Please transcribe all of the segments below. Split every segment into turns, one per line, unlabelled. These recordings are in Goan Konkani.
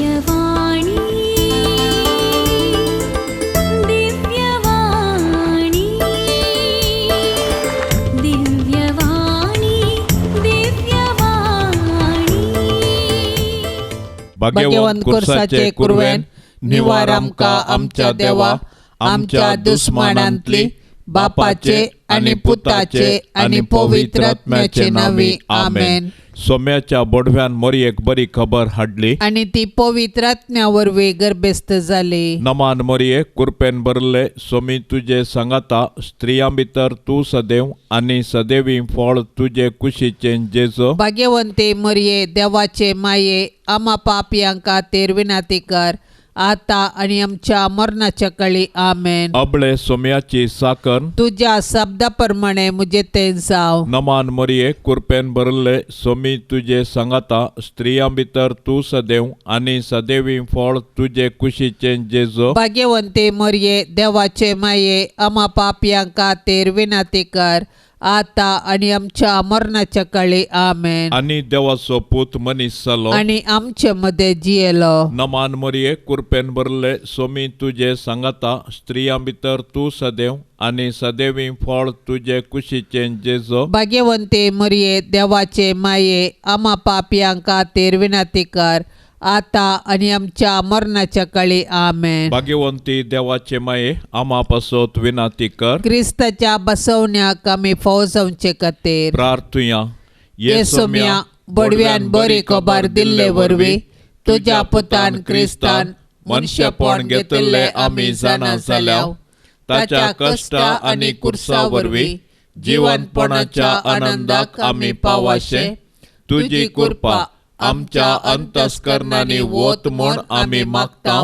दिव्यवाणी, दिव्यवाणी, दिव्यवाणी, दिव्यवाणी.
भाग्यवंत कुर्साचे कुरवेन निवार आमकां आमच्या देवा, आमच्या दुस्मानांतली, बापाचे आनी पुताचे आनी पवित्र आत्म्याचे नांवी. आमेन.
सोम्याच्या बोडव्यान मोरयेक बरी खबर हाडली
आनी ती पवित्र आत्म्या वरवीं गर्भेस्त जाली.
नमान मोरये, कुरपेन भरले, सोमी तुजे सांगाता, स्त्रियां भितर तूं सदैव आनी सदैवी फळ तुजे कुशीचें जेजो.
भाग्यवंते मरये, देवाचे माये, आमा पापयां खातीर विनाती कर, आता आनी आमच्या मरणाच्या काळी. आमेन.
अबळे सोम्याची साकर
तुज्या शब्दा प्रमाणे म्हजें तें जावं.
नमान मोरये, कुरपेन भरले, सोमी तुजे सांगाता, स्त्रियां भितर तूं सदैव आनी सदैवी फळ तुजे कुशीचें जेजो.
भाग्यवंते मरये, देवाचे माये, आमा पापयां खातीर विनाती कर, आता आनी आमच्या मरणाच्या काळी. आमेन.
आनी देवाचो पूत मनीस जालो
आनी आमचे मदें जियेलो.
नमान मोरये, कुरपेन भरले, सोमी तुजे सांगाता, स्त्रियां भितर तूं सदैव आनी सदैवी फळ तुजे कुशीचें जेजो.
भाग्यवंते मरये, देवाचे माये, आमा पापयां खातीर विनाती कर, आता आनी आमच्या मरणाच्या काळी. आमेन.
भाग्यवंती देवाचे माये, आमा पासत विनाती कर.
क्रिस्ताच्या बसवण्याक आमी फावो जावचे खातीर
प्रार्थुया.
येसोम्या, बडव्यान बरी खबर दिल्ले वरवीं तुज्या पुतान क्रिस्तान मनशेपण घेतिल्लें आमी जाणा जाल्या.
ताच्या कश्टा आनी कुर्सा वरवीं जिवनपणाच्या आनंदाक आमी पावाशे तुजी कृपा आमच्या अंतस्करणांनी वत म्हूण आमी मागता,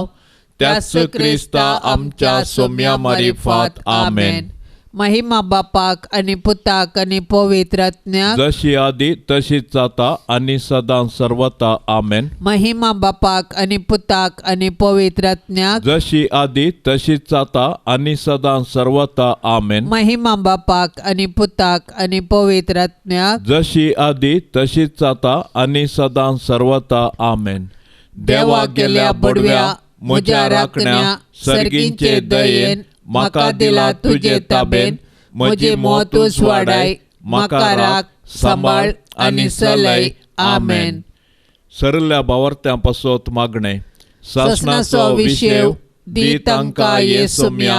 त्याच क्रिस्ता आमच्या सोम्या मारिफात. आमेन.
महिमा बापाक आनी पुताक आनी पवित्र आत्म्याक,
जशी आदी तशीच जाता आनी सदां सर्वता. आमेन.
महिमा बापाक आनी पुताक आनी पवित्र आत्म्याक,
जशी आदी तशीच जाता आनी सदां सर्वता. आमेन.
महिमा बापाक आनी पुताक आनी पवित्र आत्म्याक,
जशी आदी तशीच जाता आनी सदां सर्वता. आमेन. देवा गेल्या बडव्या म्हज्या राखण्या, सर्गींचे दयेन म्हाका दिला तुजे ताबेन, म्हजी मौत उजवाडाय, म्हाका राख, सांबाळ आनी चलय.
आमेन.
सरल्या भावार्थ्यां पासत मागणें.
ससनाचो विशेव दी तांकां येसुम्या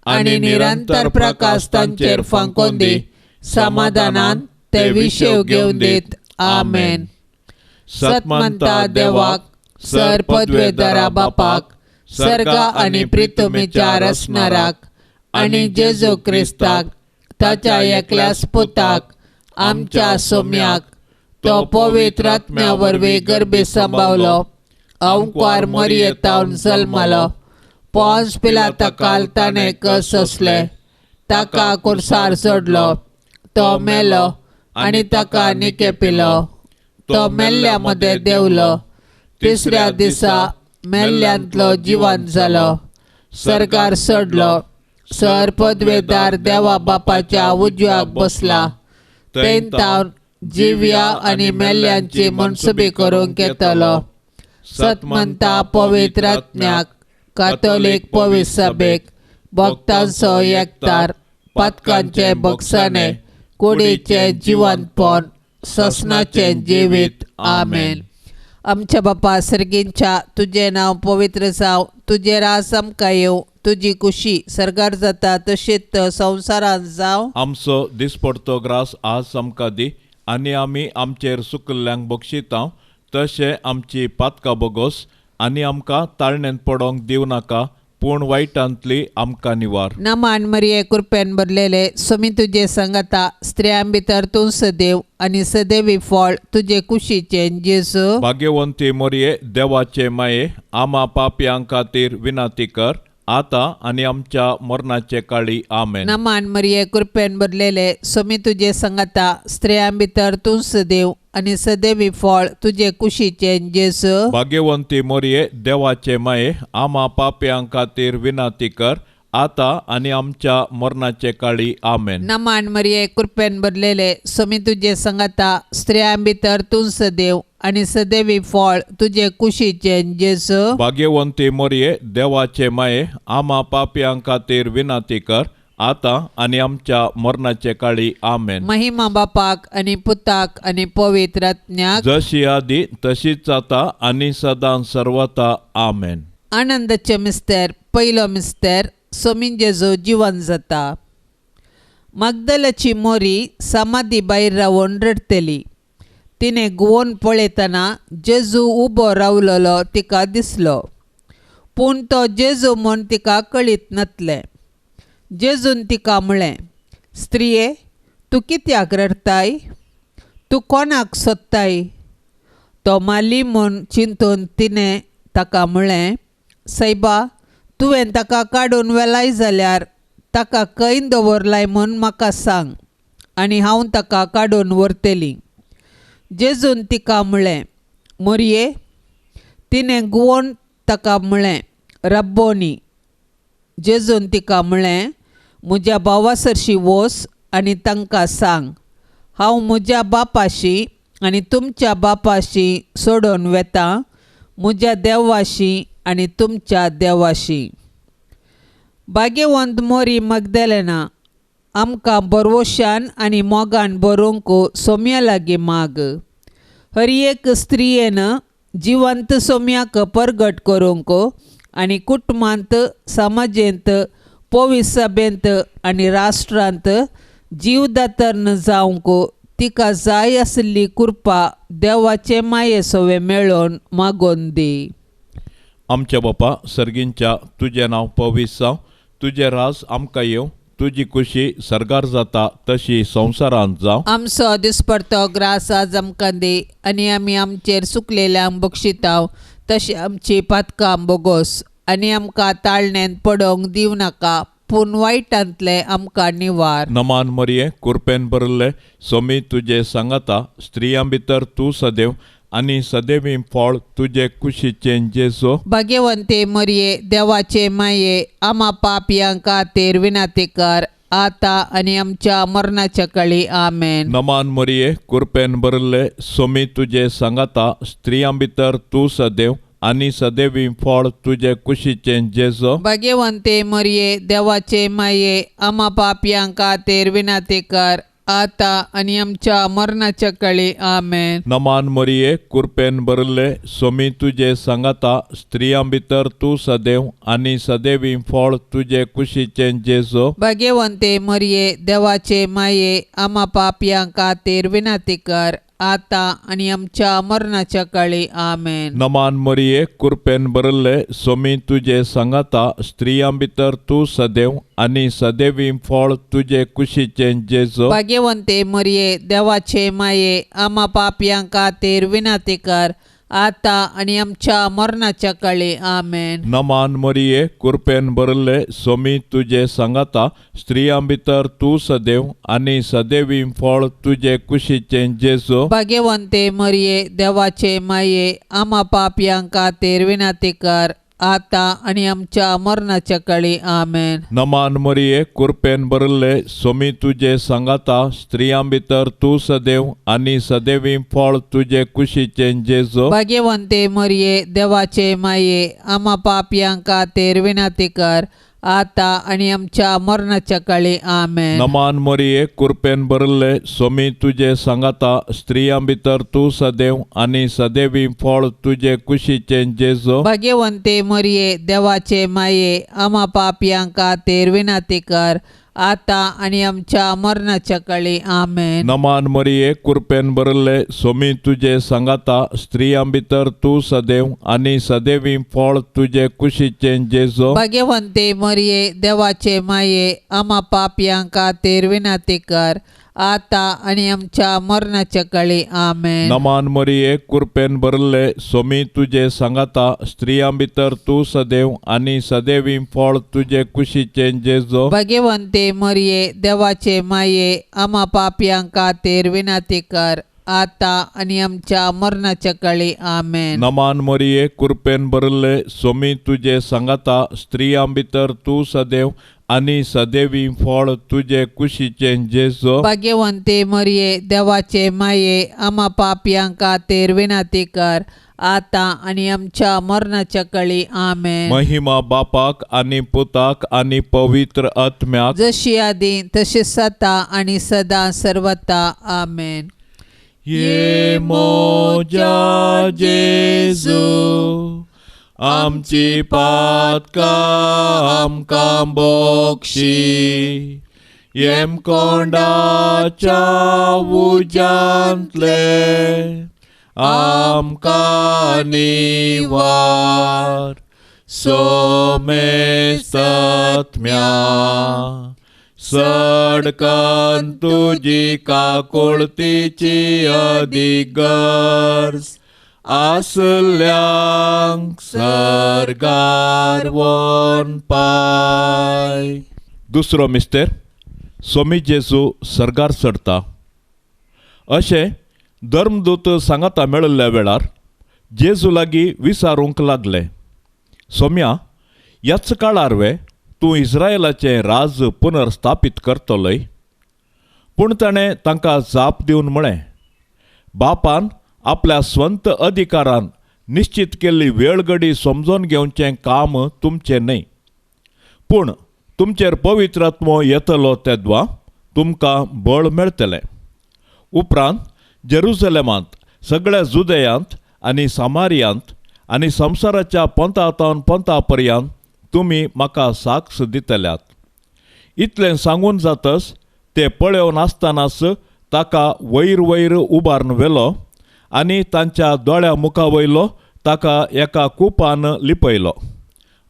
आनी निरंतर प्रकाश तांचेर फांकोवन दी, समाधानान ते विशेव घेवन दीत. आमेन. सतमंता देवाक, सर पदवेदारा बापाक, सर्गा आनी प्रितुमीच्या रचणाराक आनी जेजू क्रिस्ताक, ताच्या एकल्याच पुताक, आमच्या सोम्याक, तो पवित्र आत्म्या वरवीं गर्भी सांबावलो, अंकुर मरयेतावन जल्मलो, पोंस पिलाता ताणें कस सोंसले, ताका कुर्सार चडलो, तो मेलो आनी ताका निकेपिलो, तो मेल्ल्या मदें देंवलो, तिसऱ्या दिसा मेल्ल्यांतलो जिवन जालो, सर्गार चडलो, सर पदवेदार देवा बापाच्या उजव्याक बसला, थंय जिव्या आनी मेल्ल्यांची मनसुबी करूंक येतलो. सतमंता पवित्र आत्म्याक, कातोलीक पवित्र सभेक, भक्तांचो एकतार, पातकांचे बक्षाणे, कुडीचें जिवनपण, ससनाचें जिवीत. आमेन. आमच्या बापा सर्गींच्या, तुजें नांव पवित्र जावं, तुजें राज आमकां येवं, तुजी कुशी सर्गार जाता तशीच संवसारांत जावं.
आमचो दिसपडतो ग्रास आज आमकां दी आनी आमी आमचेर सुकिल्ल्यांक बक्षिता तशें आमची पातकां बोगोस आनी आमकां ताळण्यांत पडोंक दिवं नाका, पूण वायटांतली आमकां निवार.
नमान मरिये, कृपेन भरलेले, स्वामी तुजे संगता, स्त्रियां भितर तूं सदैव आनी सदैवी फळ तुजे कुशीचें जेजू.
भाग्यवंती मोरये, देवाचे माये, आमा पापयां खातीर विनाती कर, आता आनी आमच्या मरणाचे काळी. आमेन.
नमान मरिये, कृपेन भरलेले, स्वामी तुजे संगता, स्त्रियां भितर तूं सदैव आनी सदैवी फळ तुजे कुशीचें जेजू.
भाग्यवंती मोरये, देवाचे माये, आमा पापयां खातीर विनाती कर, आता आनी आमच्या मरणाचे काळी आमेन.
नमान मरिये कृपेन भरलेले स्वामी तुजे संगता, स्त्रियां भितर तूं सदैव आनी सदैवी फळ तुजे कुशीचे जेजू.
भाग्यवंती मरिये देवाचे माये, आमा पापयां खातीर विनंती कर आता आनी आमच्या मरणाचे काळी आमेन.
महिमा बापाक आनी पुताक आनी पवित्र आत्म्याक,
जशी आदी तशीच जाता आनी सदां सर्वता आमेन.
आनंदाचे मिस्तर पयलो मिस्तर स्वामी जेजू जिवन जाता. मागदलाची मोरी समाधी भायर रावन रडटली. तिणें गुवोन पळयतना जेजू उबो रावलेलो तिका दिसलो, पूण तो जेजू म्हूण तिका कळीत नातलें. जेजून तिका म्हळें, स्त्रिये तूं कित्याक रडटाय? तूं कोणाक सोदताय? तो माली म्हूण चिंतून तिणें ताका म्हळें, सायबा तुवें ताका काडून व्हेलाय जाल्यार ताका खंय दवरलाय म्हूण म्हाका सांग आनी हांव ताका काडून व्हरतली. जेजून तिका म्हळें, मोरये. तिणें गुवोन ताका म्हळें, रब्बोनी. जेजून तिका म्हळें, म्हज्या भावा सरशी वोस आनी तांकां सांग, हांव म्हज्या बापाशी आनी तुमच्या बापाशी सोडून वेता, म्हज्या देवाशी आनी तुमच्या देवाशी. भाग्यवंत मोरी मगदलेना, आमकां बरवशान आनी मोगान बरोवंक सोम्या लागीं माग. हर एक स्त्रियेन जिवंत सोम्याक परगट करूंक आनी कुटुंबांत, समाजेंत, पवित्र सभेंत आनी राष्ट्रांत जीवदातर्ण जावंक तिका जाय आशिल्ली कृपा देवाचे माये सवे मेळोवन मागोवन दी.
आमच्या बापा सर्गींच्या, तुजें नांव पवित्र जावं, तुजें राज आमकां येवं, तुजी खुशी सर्गार जाता तशी संवसारांत जावं.
आमचो दिसपडतो ग्रास आज आमकां दी आनी आमी आमचेर सुकलेल्यांक बक्षिताव तशी आमची पातकां बोगोस आनी आमकां ताळण्यांत पडोवंक दिवं नाका, पूण वायटांतलें आमकां निवार.
नमान मरिये कृपेन भरिल्ले स्वामी तुजे सांगाता, स्त्रियां भितर तूं सदैव आनी सदैवी फळ तुजे कुशीचें जेजू.
भाग्यवंते मरिये देवाचे माये, आमा पापयां खातीर विनंती कर आता आनी आमच्या मरणाच्या काळी आमेन.
नमान मरिये कृपेन भरिल्ले स्वामी तुजे सांगाता, स्त्रियां भितर तूं सदैव आनी सदैवी फळ तुजे कुशीचें जेजू.
भाग्यवंते मरिये देवाचे माये, आमा पापयां खातीर विनंती कर आता आनी आमच्या मरणाच्या काळी आमेन.
नमान मरिये कृपेन भरिल्ले स्वामी तुजे सांगाता, स्त्रियां भितर तूं सदैव आनी सदैवी फळ तुजे कुशीचें जेजू.
भाग्यवंते मरिये देवाचे माये, आमा पापयां खातीर विनंती कर आता आनी आमच्या मरणाच्या काळी आमेन.
नमान मरिये कृपेन भरिल्ले स्वामी तुजे सांगाता, स्त्रियां भितर तूं सदैव आनी सदैवी फळ तुजे कुशीचें जेजू.
भाग्यवंते मरिये देवाचे माये, आमा पापयां खातीर विनंती कर आता आनी आमच्या मरणाच्या काळी आमेन.
नमान मरिये कृपेन भरिल्ले स्वामी तुजे सांगाता, स्त्रियां भितर तूं सदैव आनी सदैवी फळ तुजे कुशीचें जेजू.
भाग्यवंते मरिये देवाचे माये, आमा पापयां खातीर विनंती कर आता आनी आमच्या मरणाच्या काळी आमेन.
नमान मरिये कृपेन भरिल्ले स्वामी तुजे सांगाता, स्त्रियां भितर तूं सदैव आनी सदैवी फळ तुजे कुशीचें जेजू.
भाग्यवंते मरिये देवाचे माये, आमा पापयां खातीर विनंती कर आता आनी आमच्या मरणाच्या काळी आमेन.
नमान मरिये कृपेन भरिल्ले स्वामी तुजे सांगाता, स्त्रियां भितर तूं सदैव आनी सदैवी फळ तुजे कुशीचें जेजू.
भाग्यवंते मरिये देवाचे माये, आमा पापयां खातीर विनंती कर आता आनी आमच्या मरणाच्या काळी आमेन.
नमान मरिये कृपेन भरिल्ले स्वामी तुजे सांगाता, स्त्रियां भितर तूं सदैव आनी सदैवी फळ तुजे कुशीचें जेजू.
भाग्यवंते मरिये देवाचे माये, आमा पापयां खातीर विनंती कर आता आनी आमच्या मरणाच्या काळी आमेन.
नमान मरिये कृपेन भरिल्ले स्वामी तुजे सांगाता, स्त्रियां भितर तूं सदैव आनी सदैवी फळ तुजे कुशीचें जेजू.
भाग्यवंते मरिये देवाचे माये, आमा पापयां खातीर विनंती कर आतां आनी आमच्या मरणाच्या काळी. आमेन.
नमान मरिये, कृपेन भरिल्ले, सोमी तुजे सांगाता, स्त्रियां भितर तूं सदैव आनी सदैवी फळ तुजे कुशीचें जेजू.
भाग्यवंते मरिये, देवाचे माये, आमा पापयां खातीर विनंती कर, आतां आनी आमच्या मरणाच्या काळी. आमेन.
महिमा बापाक आनी पुताक आनी पवित्र आत्म्याक,
जशी आदी तशी सता आनी सदां सर्वता. आमेन.
ये मोजा जेजू, आमची पातकां आमकां बक्षी, येमकोंडाच्या उज्यांतले आमकां निवार, सोमेस्तात्म्या सडकन तुजी काकुळतीची अदीक गरज आसल्यांक सर्गार वन पाय. दुसरो मिस्तेर, सोमी जेजू सर्गार चडता अशें धर्मदूत सांगाता मेळिल्ल्या वेळार जेजू लागीं विचारूंक लागले, सोम्या, ह्याच काळार वे तूं इस्रायलाचें राज पुनर्स्थापीत करतलोय? पूण ताणें तांकां जाप दिवन म्हळें, बापान आपल्या स्वंत अधिकारान निश्चित केल्ली वेळगडी समजून घेवचें काम तुमचें न्हय, पूण तुमचेर पवित्र आत्मो येतलो तेद्वा तुमकां बळ मेळटलें. उपरांत जेरुजलेमांत, सगळ्या जुदयांत आनी सामारियांत आनी संवसाराच्या पंथा पंथा पर्यंत तुमी म्हाका साक्ष दितल्यात. इतलें सांगून जातच ते पळोवन आसतनाच ताका वयर वयर उबारून व्हेलो आनी तांच्या दोळ्या मुखा वयलो ताका एका कुपान लिपयलो.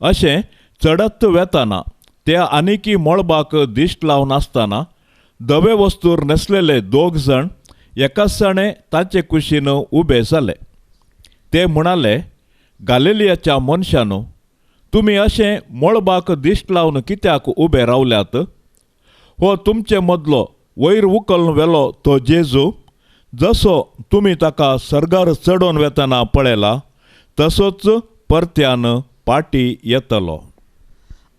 अशें चडत वेताना ते आनिकी मळबाक दिश्ट लावन आसतना धवे वस्तूर न्हेसलेले दोग जाण एकाच जाणे तांचे कुशीन उबे जाले. ते म्हणाले, गालिलियाच्या मनशानू, तुमी अशें मळबाक दिश्ट लावन कित्याक उबे रावल्यात? हो तुमचे मदलो वयर उखलून व्हेलो तो जेजू, जसो तुमी ताका सर्गार चडोवन वेतना पळयला तसोच परत्यान पाटी येतलो.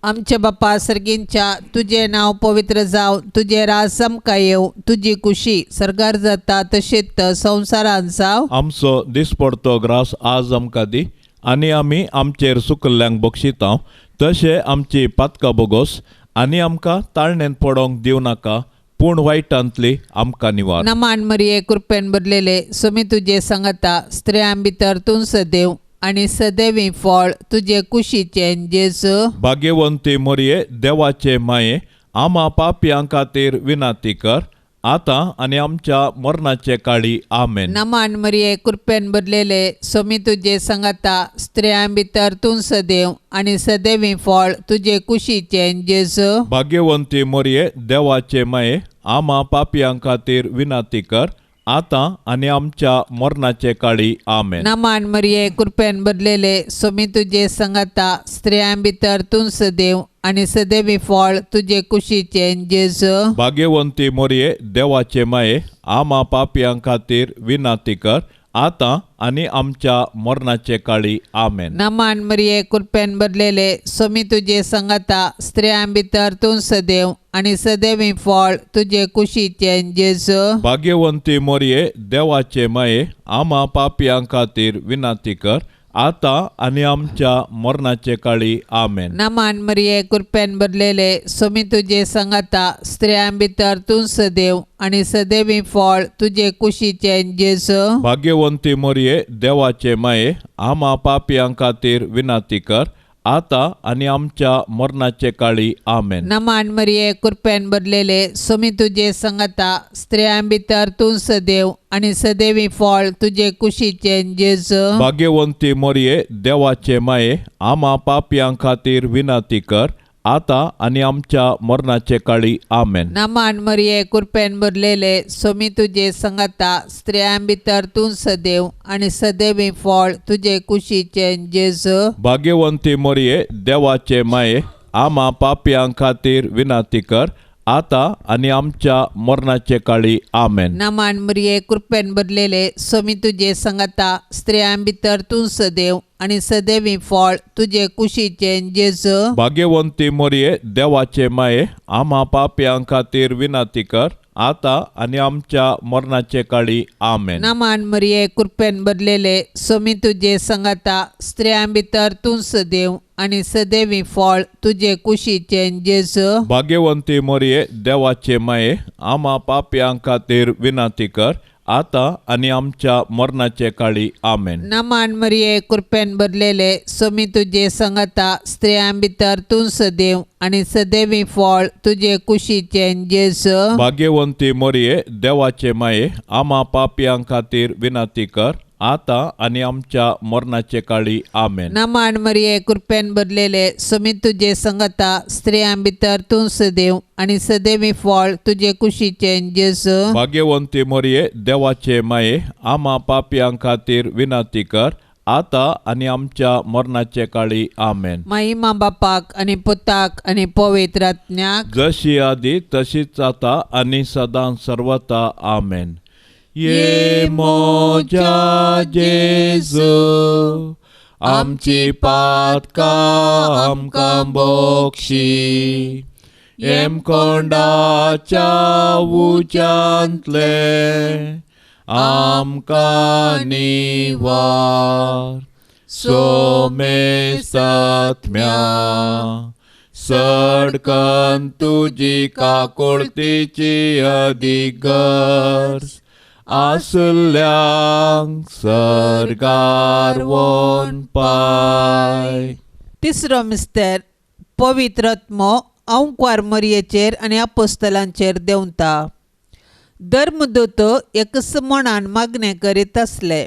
आमच्या बापा सर्गींच्या, तुजें नांव पवित्र जावं, तुजें राज आमकां येवं, तुजी कुशी सर्गार जाता तशीच संवसारांत जावं.
आमचो दिसपडतो ग्रास आज आमकां दी, आनी आमी आमचेर सुकल्ल्यांक बक्षिता तशें आमची पातकां बोगोस, आनी आमकां ताळणेंत पडोंक दिवं नाका, पूण वायटांतली आमकां निवार.
नमान मरिये, कृपेन भरलेले, सुमी तुजे सांगाता, स्त्रियां भितर तूं सदैव आनी सदैवी फळ तुजे कुशीचें जेजू.
भाग्यवंती मरिये, देवाचे माये, आमा पापयां खातीर विनंती कर, आतां आनी आमच्या मरणाचे काळी. आमेन.
नमान मरिये, कृपेन भरलेले, सोमी तुजे सांगाता, स्त्रियां भितर तूं सदैव आनी सदैवी फळ तुजे कुशीचें जेजू.
भाग्यवंती मरिये, देवाचे माये, आमा पापयां खातीर विनंती कर, आतां आनी आमच्या मरणाचे काळी. आमेन.
नमान मरिये, कृपेन भरलेले, सोमी तुजे सांगाता, स्त्रियां भितर तूं सदैव आनी सदैवी फळ तुजे कुशीचें जेजू.
भाग्यवंती मरिये, देवाचे माये, आमा पापयां खातीर विनंती कर, आतां आनी आमच्या मरणाचे काळी. आमेन.
नमान मरिये, कृपेन भरलेले, सोमी तुजे सांगाता, स्त्रियां भितर तूं सदैव आनी सदैवी फळ तुजे कुशीचें जेजू.
भाग्यवंती मरिये, देवाचे माये, आमा पापयां खातीर विनंती कर, आतां आनी आमच्या मरणाचे काळी. आमेन.
नमान मरिये, कृपेन भरलेले, सोमी तुजे सांगाता, स्त्रियां भितर तूं सदैव आनी सदैवी फळ तुजे कुशीचें जेजू.
भाग्यवंती मरिये, देवाचे माये, आमा पापयां खातीर विनंती कर, आतां आनी आमच्या मरणाचे काळी. आमेन.
नमान मरिये, कृपेन भरलेले, सोमी तुजे सांगाता, स्त्रियां भितर तूं सदैव आनी सदैवी फळ तुजे कुशीचें जेजू.
भाग्यवंती मरिये, देवाचे माये, आमा पापयां खातीर विनंती कर, आतां आनी आमच्या मरणाचे काळी. आमेन.
नमान मरिये, कृपेन भरलेले, सोमी तुजे सांगाता, स्त्रियां भितर तूं सदैव आनी सदैवी फळ तुजे कुशीचें जेजू.
भाग्यवंती मरिये, देवाचे माये, आमा पापयां खातीर विनंती कर, आता आनी आमच्या मरणाचे काळी आमेन.
नमान मुरये कृपेन भरलेले सोमी तुजे संगता, स्त्रियां भितर तूं सदैव आनी सदैवी फळ तुजे कुशीचे जेजू.
भाग्यवंती मोरये देवाचे माये, आम्हा पापयां खातीर विनंती कर, आता आनी आमच्या मरणाचे काळी आमेन.
नमान मरिये कृपेन भरलेले सोमी तुजे संगता, स्त्रियां भितर तूं सदैव आनी सदैवी फळ तुजे कुशीचे जेजू.
भाग्यवंती मोरये देवाचे माये, आम्हा पापयां खातीर विनंती कर, आता आनी आमच्या मरणाचे काळी आमेन.
नमान मरिये कृपेन भरलेले सोमी तुजे संगता, स्त्रियां भितर तूं सदैव आनी सदैवी फळ तुजे कुशीचे जेजू.
भाग्यवंती मोरये देवाचे माये, आम्हा पापयां खातीर विनंती कर, आता आनी आमच्या मरणाचे काळी आमेन.
नमान मरिये कृपेन भरलेले सोमी तुजे संगता, स्त्रियां भितर तूं सदैव आनी सदैवी फळ तुजे कुशीचे जेजू.
भाग्यवंती मोरये देवाचे माये, आम्हा पापयां खातीर विनंती कर, आता आनी आमच्या मरणाचे काळी आमेन.
महिमा बापाक आनी पुताक आनी पवित्र आत्म्याक,
जशी आदी तशीच आता आनी सदां सर्वता आमेन. ये मोजा जेजू, आमची पातकां आमकां बक्षी, येमकोंडाच्या उज्यांतले आमकां निवार. सोमेसात्म्या सडकन तुजी काकुळतीची अधिगर्ज आसल्यांक सर्गार वोन पाय.
तिसरो मिस्तर पवित्र आत्मो अंकवार मरयेचेर आनी अपोस्तलांचेर देंवता. धर्मदूत एकच मनान मागणें करीत आसले.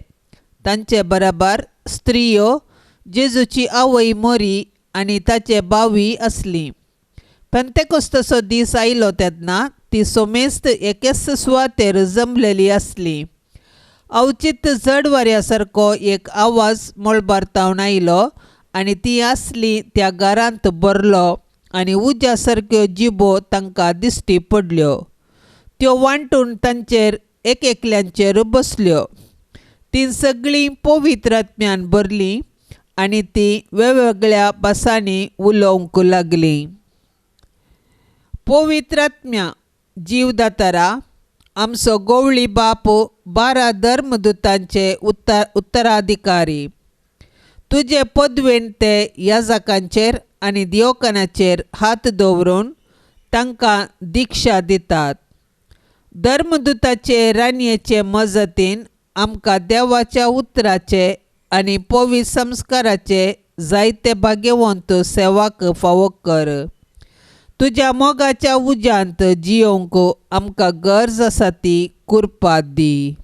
तांचे बराबर स्त्रियो, जेजूची आवय मोरी आनी ताचे भावूय आसली. पेंतेकोस्ताचो दीस आयलो तेन्ना ती सोमेस्त एकेच सुवातेर जमलेली आसली. अवचीत जड वाऱ्या सारको एक आवाज मळबार तावन आयलो आनी ती आसली त्या घरांत भरलो आनी उज्या सारक्यो जिबो तांकां दिश्टी पडल्यो. त्यो वांटून तांचेर एक एकल्यांचेर बसल्यो. तीं सगळीं पवित्र आत्म्यान भरलीं आनी तीं वेगवेगळ्या भासांनी उलोवंक लागलीं. पवित्र आत्म्या जीव दातारा, आमचो गोवळी बाप 12 धर्मदूतांचे उत्तराधिकारी, तुजे पदवेन ते याजकांचेर आनी दियोकनाचेर हात दवरून तांकां दिक्षा दितात. धर्मदूताचे राणयेचे मजतीन आमकां देवाच्या उतराचे आनी पवित्र संस्काराचे जायते भाग्यवंत सेवाक फावो कर. तुज्या मोगाच्या उज्यांत जियोवंक आमकां गरज आसा ती कृपा दी.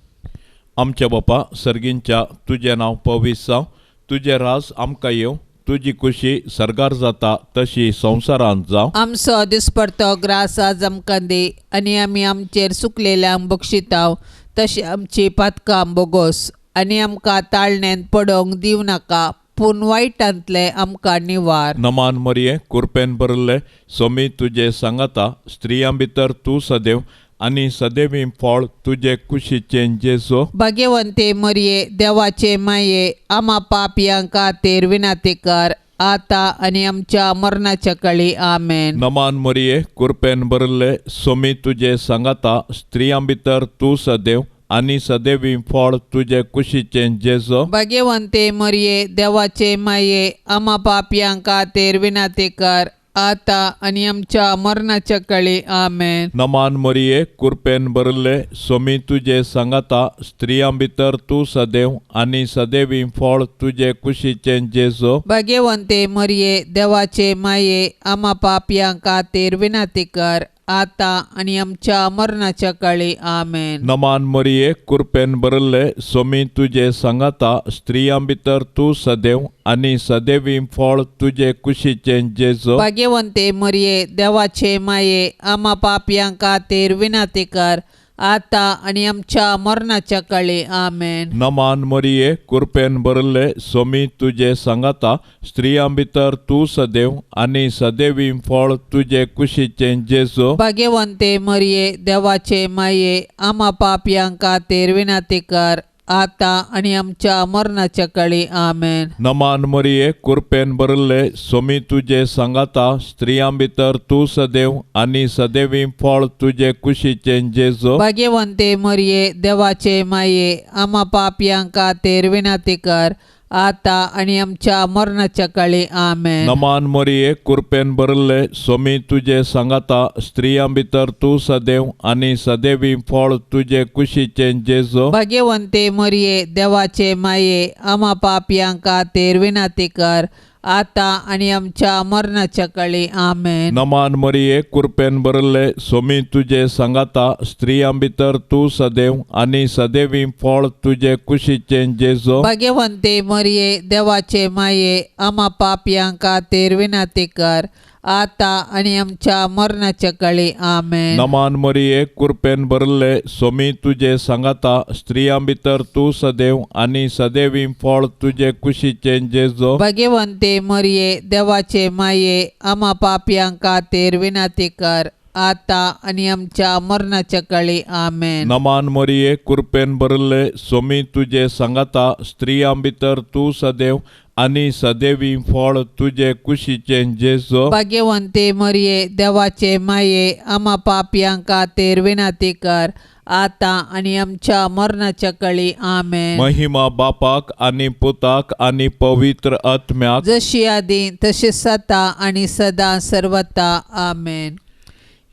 आमच्या बापा सर्गींच्या, तुजें नांव पवित्र जावं, तुजें राज आमकां येवं, तुजी खुशी सर्गार जाता तशी संवसारांत जावं.
आमचो दिसपडतो ग्रास आज आमकां दी आनी आमी आमचेर सुकलेल्यांक बक्षिताव तशी आमची पातकां बोगोस आनी आमकां ताळण्यांत पडोवंक दिवं नाका, पूण वायटांतले आमकां निवार.
नमान मरिये कुरपेन भरिल्ले सोमी तुजे सांगाता, स्त्रियां भितर तूं सदैव आनी सदैवी फळ तुजे कुशीचें जेजू.
भाग्यवंते मरिये देवाचे माये, आमा पापयां खातीर विनंती कर, आता आनी आमच्या मरणाच्या काळी आमेन.
नमान मरिये कुरपेन भरिल्ले सोमी तुजे सांगाता, स्त्रियां भितर तूं सदैव आनी सदैवी फळ तुजे कुशीचें जेजू.
भाग्यवंते मरिये देवाचे माये, आमा पापयां खातीर विनंती कर, आता आनी आमच्या मरणाच्या काळी आमेन.
नमान मरिये कुरपेन भरिल्ले सोमी तुजे सांगाता, स्त्रियां भितर तूं सदैव आनी सदैवी फळ तुजे कुशीचें जेजू.
भाग्यवंते मरिये देवाचे माये, आमा पापयां खातीर विनंती कर, आता आनी आमच्या मरणाच्या काळी आमेन.
नमान मरिये कुरपेन भरिल्ले सोमी तुजे सांगाता, स्त्रियां भितर तूं सदैव आनी सदैवी फळ तुजे कुशीचें जेजू.
भाग्यवंते मरिये देवाचे माये, आमा पापयां खातीर विनंती कर, आतां आनी आमच्या मरणाच्या काळी. आमेन.
नमान मरिये, कृपेन भरिल्ले, सोमी तुजे सांगाता, स्त्रियां भितर तूं सदैव आनी सदैवी फळ तुजे कुशीचें जेजू.
भाग्यवंते मरिये, देवाचे माये, आमा पापयां खातीर विनंती कर, आतां आनी आमच्या मरणाच्या काळी. आमेन.
नमान मरिये, कृपेन भरिल्ले, सोमी तुजे सांगाता, स्त्रियां भितर तूं सदैव आनी सदैवी फळ तुजे कुशीचें जेजू.
भाग्यवंते मरिये, देवाचे माये, आमा पापयां खातीर विनंती कर, आतां आनी आमच्या मरणाच्या काळी. आमेन.
नमान मरिये, कृपेन भरिल्ले, सोमी तुजे सांगाता, स्त्रियां भितर तूं सदैव आनी सदैवी फळ तुजे कुशीचें जेजू.
भाग्यवंते मरिये, देवाचे माये, आमा पापयां खातीर विनंती कर, आतां आनी आमच्या मरणाच्या काळी. आमेन.
नमान मरिये, कृपेन भरिल्ले, सोमी तुजे सांगाता, स्त्रियां भितर तूं सदैव आनी सदैवी फळ तुजे कुशीचें जेजू.
भाग्यवंते मरिये, देवाचे माये, आमा पापयां खातीर विनंती कर, आतां आनी आमच्या मरणाच्या काळी. आमेन.
नमान मरिये, कृपेन भरिल्ले, सोमी तुजे सांगाता, स्त्रियां भितर तूं सदैव आनी सदैवी फळ तुजे कुशीचें जेजू.
भाग्यवंते मरिये, देवाचे माये, आमा पापयां खातीर विनंती कर, आतां आनी आमच्या मरणाच्या काळी. आमेन.
नमान मरिये, कृपेन भरिल्ले, सोमी तुजे सांगाता, स्त्रियां भितर तूं सदैव आनी सदैवी फळ तुजे कुशीचें जेजू.
भाग्यवंते मरिये, देवाचे माये, आमा पापयां खातीर विनंती कर, आतां आनी आमच्या मरणाच्या काळी. आमेन.
महिमा बापाक आनी पुताक आनी पवित्र आत्म्याक,
जशी आदी तशी सता आनी सदां सर्वता. आमेन.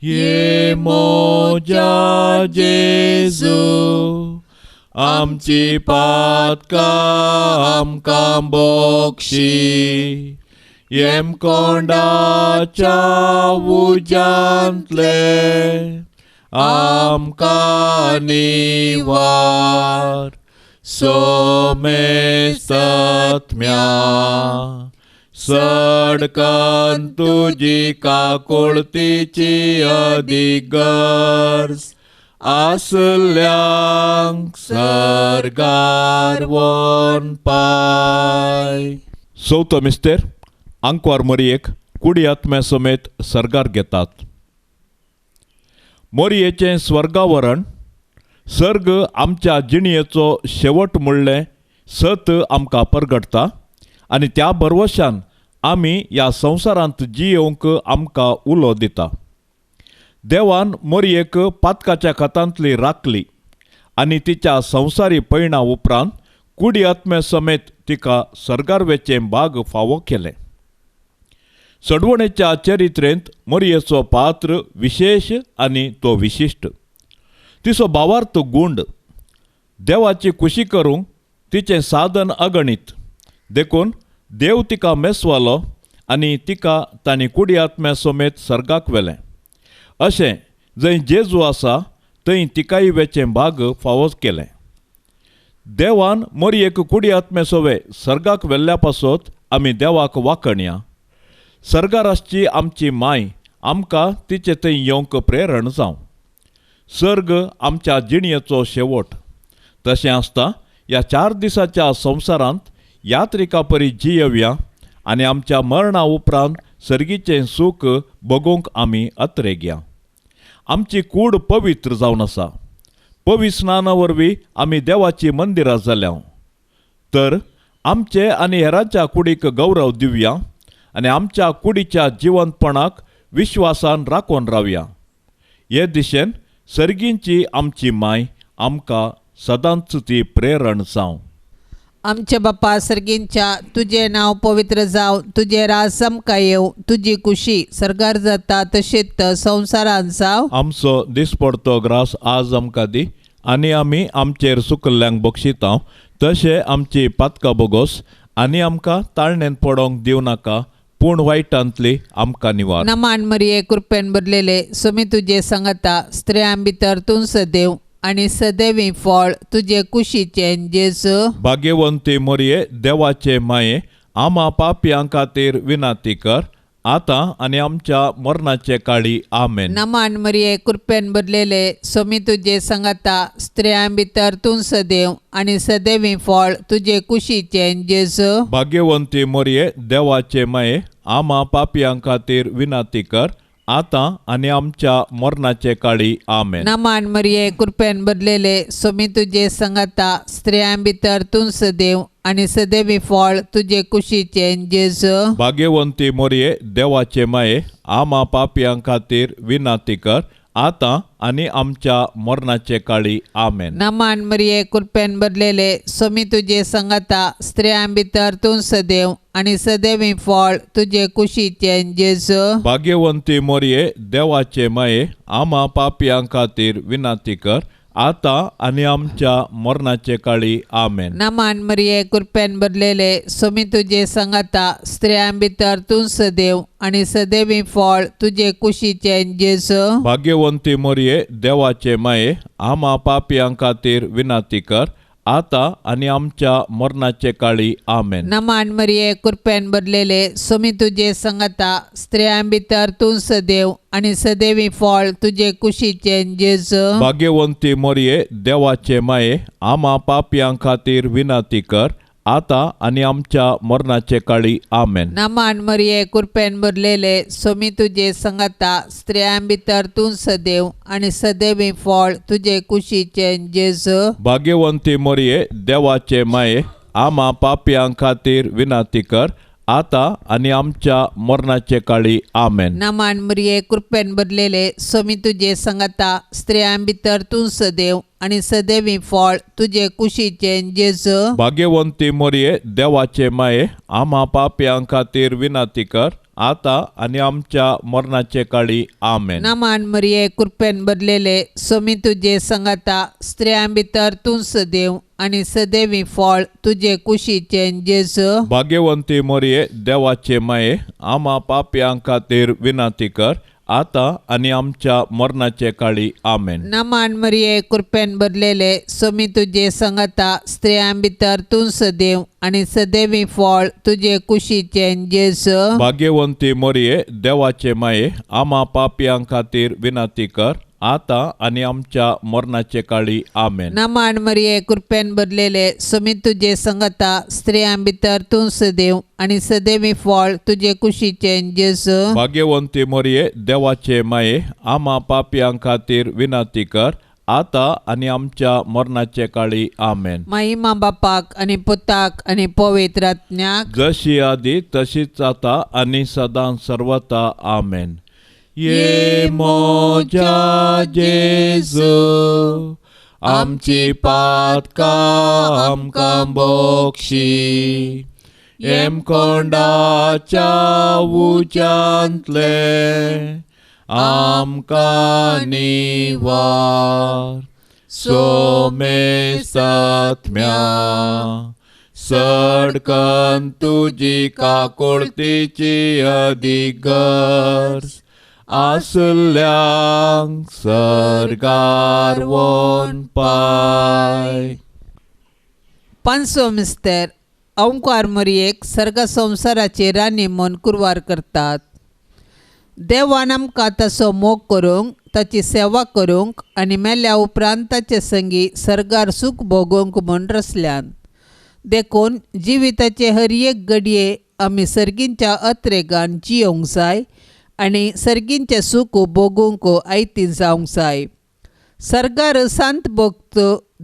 ये मोजा जेजू, आमची पातकां आमकां बोक्षी, येमकोंडाच्या उज्यांतले आमकां निवार, सोमेस्तात्म्या सडकन तुजी काकुळतीची अदीक गरज आसल्यांक सर्गार वोन पाय. चवथो मिस्तेर, आंकवार मोरयेक कुडी आत्म्या समेत सर्गार घेतात. मोरयेचें स्वर्गावरण सर्ग आमच्या जिणयेचो शेवट म्हणलें सत आमकां परगटता आनी त्या भरवशान आमी ह्या संवसारांत जियेवंक आमकां उलो दिता. देवान मोरयेक पातकाच्या खातांतली राखली आनी तिच्या संवसारी पयणा उपरांत कुडी आत्म्या समेत तिका सर्गार वेचें बाग फावो केलें. सडवणेच्या चरित्रेंत मोरयेचो पात्र विशेश आनी तो विशिश्ट. तिचो भावार्थ गूंड, देवाची खुशी करूंक तिचें साधन अगणीत, देखून देव तिका मेसवालो आनी तिका तांणी कुडी आत्म्या समेत सर्गाक व्हेलें. अशें जंय जेजू आसा थंय तिकाय वेचें भाग फावो केलें. देवान मोरयेक कुडी आत्म्या सोवे सर्गाक व्हेल्ल्या पासत आमी देवाक वाखणया. सर्गार आसची आमची माय आमकां तिचे थंय येवंक प्रेरण जावं. सर्ग आमच्या जिणयेचो शेवट. तशें आसता ह्या 4 दिसाच्या संवसारांत यात्रिका परी जियेवया आनी आमच्या मरणा उपरांत सर्गीचें सूख भोगूंक आमी अत्रेगया. आमची कूड पवित्र जावन आसा. पवित्र स्नाना वरवीं आमी देवाची मंदिरां जाल्या. तर आमचे आनी हेरांच्या कुडीक गौरव दिवया आनी आमच्या कुडीच्या जिवंतपणाक विश्वासान राखून रावया. हे दिशेन सर्गींची आमची माय आमकां सदांच ती प्रेरण जावं.
आमच्या बापा सर्गींच्या, तुजें नांव पवित्र जावं, तुजें राज आमकां येवं, तुजी खुशी सर्गार जाता तशीच संवसारांत जावं.
आमचो दिसपडतो ग्रास आज आमकां दी आनी आमी आमचेर सुकल्ल्यांक बक्षिता तशें आमची पातकां बोगोस आनी आमकां ताळणेन पडोंक दिवं नाका, पूण वायटांतली आमकां निवार.
नमान मरिये, कृपेन भरलेले, सुमी तुजे सांगता, स्त्रियां भितर तूं सदैव आनी सदैवी फळ तुजे कुशीचें जेजू.
भाग्यवंती मोरये, देवाचे माये, आमा पापयां खातीर विनंती कर, आतां आनी आमच्या मरणाचे काळी आमेन.
नमान मरिये कृपेन भरलेले सोमी तुजे संगाता स्त्रियां भितर तूं सदैव आनी सदैवी फळ तुजे कुशीचें जेजू.
भाग्यवंती मोरये देवाचे माये आमा पापयां खातीर विनंती कर आतां आनी आमच्या मरणाचे काळी आमेन.
नमान मरिये कृपेन भरलेले सोमी तुजे संगाता स्त्रियां भितर तूं सदैव आनी सदैवी फळ तुजे कुशीचें जेजू.
भाग्यवंती मोरये देवाचे माये आमा पापयां खातीर विनंती कर आतां आनी आमच्या मरणाचे काळी आमेन.
नमान मरिये कृपेन भरलेले सोमी तुजे संगाता स्त्रियां भितर तूं सदैव आनी सदैवी फळ तुजे कुशीचें जेजू.
भाग्यवंती मोरये देवाचे माये आमा पापयां खातीर विनंती कर आतां आनी आमच्या मरणाचे काळी आमेन.
नमान मरिये कृपेन भरलेले सोमी तुजे संगाता स्त्रियां भितर तूं सदैव आनी सदैवी फळ तुजे कुशीचें जेजू.
भाग्यवंती मोरये देवाचे माये आमा पापयां खातीर विनंती कर आतां आनी आमच्या मरणाचे काळी आमेन.
नमान मरिये कृपेन भरलेले सोमी तुजे संगाता स्त्रियां भितर तूं सदैव आनी सदैवी फळ तुजे कुशीचें जेजू.
भाग्यवंती मोरये देवाचे माये आमा पापयां खातीर विनंती कर आतां आनी आमच्या मरणाचे काळी आमेन.
नमान मरिये कृपेन भरलेले सोमी तुजे संगाता स्त्रियां भितर तूं सदैव आनी सदैवी फळ तुजे कुशीचें जेजू.
भाग्यवंती मोरये देवाचे माये आमा पापयां खातीर विनंती कर आतां आनी आमच्या मरणाचे काळी आमेन.
नमान मरिये कृपेन भरलेले सोमी तुजे संगाता स्त्रियां भितर तूं सदैव आनी सदैवी फळ तुजे कुशीचें जेजू.
भाग्यवंती मोरये देवाचे माये आमा पापयां खातीर विनंती कर आतां आनी आमच्या मरणाचे काळी आमेन.
नमान मरिये कृपेन भरलेले सोमी तुजे संगाता स्त्रियां भितर तूं सदैव आनी सदैवी फळ तुजे कुशीचें जेजू.
भाग्यवंती मोरये देवाचे माये आमा पापयां खातीर विनंती कर आतां आनी आमच्या मरणाचे काळी आमेन.
नमान मरिये कृपेन भरलेले सोमी तुजे संगाता स्त्रियां भितर तूं सदैव आनी सदैवी फळ तुजे कुशीचें जेजू.
भाग्यवंती मोरये देवाचे माये आमा पापयां खातीर विनंती कर आतां आनी आमच्या मरणाचे काळी आमेन.
नमान मरिये कृपेन भरलेले सोमी तुजे संगाता स्त्रियां भितर तूं सदैव आनी सदैवी फळ तुजे कुशीचें जेजू.
भाग्यवंती मोरये देवाचे माये आमा पापयां खातीर विनंती कर आतां आनी आमच्या मरणाचे काळी आमेन.
महिमा बापाक आनी पुताक आनी पवित्र आत्म्याक,
जशी आदी तशीच आतां आनी सदां सर्वता आमेन. ये मोजा जेजू आमची पातकां आमकां बोक्षी येमकोंडाच्या उज्यांतले आमकां निवार सोमेस्तात्म्या सडकन तुजी काकुळतीची अदीक गरज आसल्यांक सर्गार वोन पाय.
पांचवो मिस्तर अंकार मरियेक सर्ग संवसाराची राणी म्हूण कुरवार करतात. देवान आमकां ताचो मोग करूंक, ताची सेवा करूंक आनी मेल्या उपरांत ताचे संगी सर्गार सूख भोगोवंक म्हूण रचल्यान. देखून जिविताचे हर एक घडये आमी सर्गींच्या अत्रेगान जियोंक जाय आनी सर्गींचें सूख भोगूंक आयती जावंक जाय. सर्गार सांत भक्त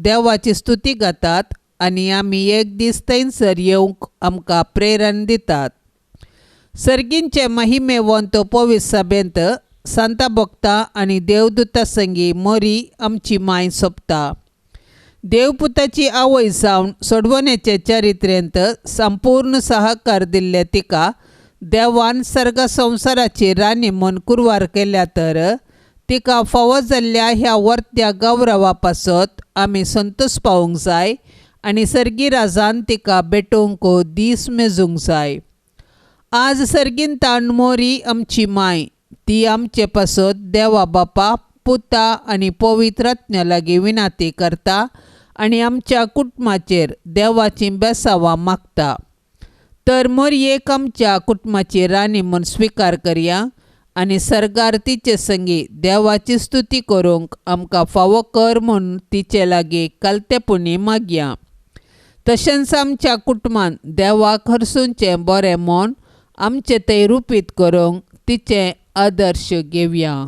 देवाची स्तुती गातात आनी आमी एक दीस थंयसर येवंक आमकां प्रेरण दितात. सर्गींचे महिमेवंत पवित्र सभेंत सांता भक्ता आनी देवदूता संगी मोरी आमची माय सोंपता. देवपुताची आवय जावन सोडवण्याचे चरित्रेंत संपूर्ण सहकार दिल्ले तिका देवान सर्ग संवसाराची राणी म्हूण कुरवार केल्या तर तिका फावो जाल्ल्या ह्या वर्त्या गौरवा पासत आमी संतोश पावूंक जाय आनी सर्गी राजान तिका भेटोवंक दीस मेजूंक जाय. आज सर्गीन ताण मोरी आमची माय, ती आमचे पासत देवा बापा पुता आनी पवित्र आत्म्या लागीं विनंती करता आनी आमच्या कुटुंबाचेर देवाचीं बेसावां मागता. तर मोरयेक आमच्या कुटुंबाची राणी म्हूण स्विकार करया आनी सर्गार तिचे संगी देवाची स्तुती करूंक आमकां फावो कर म्हूण तिचे लागीं कालतेपणी मागया. तशेंच आमच्या कुटुंबान देवाक हरसूंचें बरें म्हूण आमचें थंय रुपीत करूंक तिचें आदर्श घेवया.